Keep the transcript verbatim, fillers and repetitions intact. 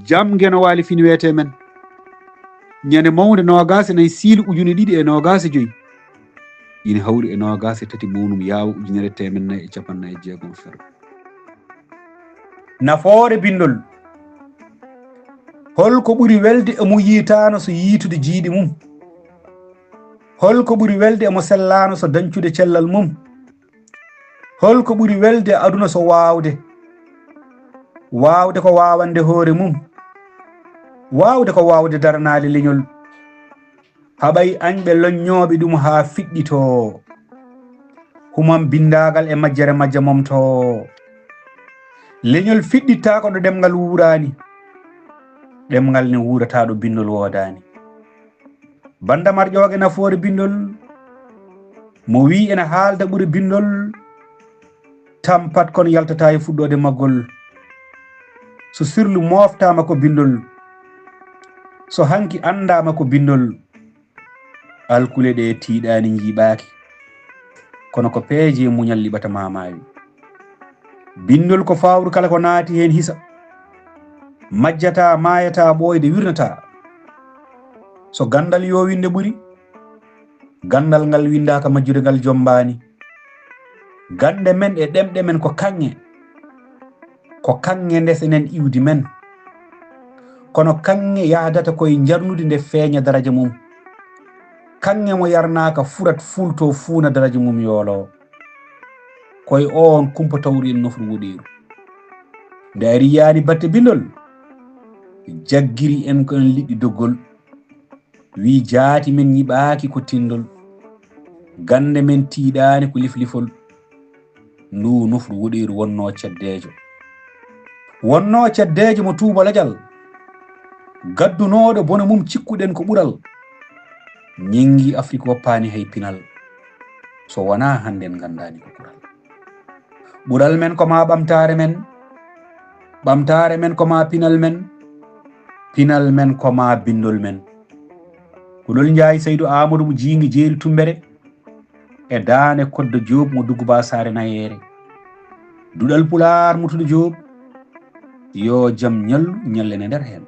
Jam Geno Waali Fini wiyetee men. Ñande mawnde noogaas e nayi siilu ujune ɗiɗi e noogaas e joy. Ina hawri e noogaas e tati mawnum yaawo ujunere teemedde nayi e capanɗe nayi e jeegom ferro. Nafoore binndol. Hol ko ɓuri welde e mo yiytaano so yiytude jiyɗe mum? Hol ko ɓuri welde e mo sellaano so dañcude cellal mum? Hol ko ɓuri welde e aduna so waawde? Waawde ko waawande hoore mum. Waawde ko waawde daranaade leñol. Haɓay añɓe loññooɓe ɗum haa fiɗɗitoo. Humam binndaagal e majjere majja momtoo. Leñol fiɗɗittaako ɗo ɗemngal wuuraani. Ɗemngal ne wuurataa ɗo binndol woodaani. Bannda marƴooge nafoore binndol, mo wiyi ena haalda ɓuri binndol, tampat kono yaltataa e fuɗɗoode maggol. So sirlu mooftaama ko binndol, so hanki anndaama ko binndol, alkule ɗe tiiɗaani njiiɓaaki, kono ko peeje muñal liɓata maamaawi. Binndol ko fawru kala ko naati heen hisa. Majjataa, maayataa, ɓooyde wirnataa. So ganndal yowinde ɓuri, ganndal ngal winndaaka majjude ngal jommbaani. Gannde men e ɗemɗe men ko kaŋŋe. Ko kaŋŋe ndesenen iwdi men. Kono kaŋŋe yahdata koye njarnudi nde feeña daraja mum. Kaŋŋe mo yarnaaka furat fulto fuuna daraja mum yoolo. Koye oon kumpa tawri en nofru woɗeeru. Nde a riyaani batte bindol, jaggiri en ko en liɗɗi doggol. Wi jaati men ñiɓaaki ko tindol. Gannde men tiiɗaani ko liflifol. Ndu nofru woɗeeru wonnoo ceddeejo. Wonnoo ceddeejo mo tuuba lajal. Gaddunooɗo bone mum cikkuɗen ko ɓural. Ñinngi Afrik woppaani hay pinal. So wonaa hannde en nganndaani ko kural. Ɓural men ko maa ɓamtaare men. Ɓamtaare men ko maa pinal men. Pinal men ko maa bindol men. Kulol Njaay Saydu Aamadu mo jiingi jeeri Tummbere. E daande Koddo Joob mo Dugguba Saare Nayeere. Duɗal Pulaar Mutuɗo Joob. Yo jam ñallu, ñallene nder heen.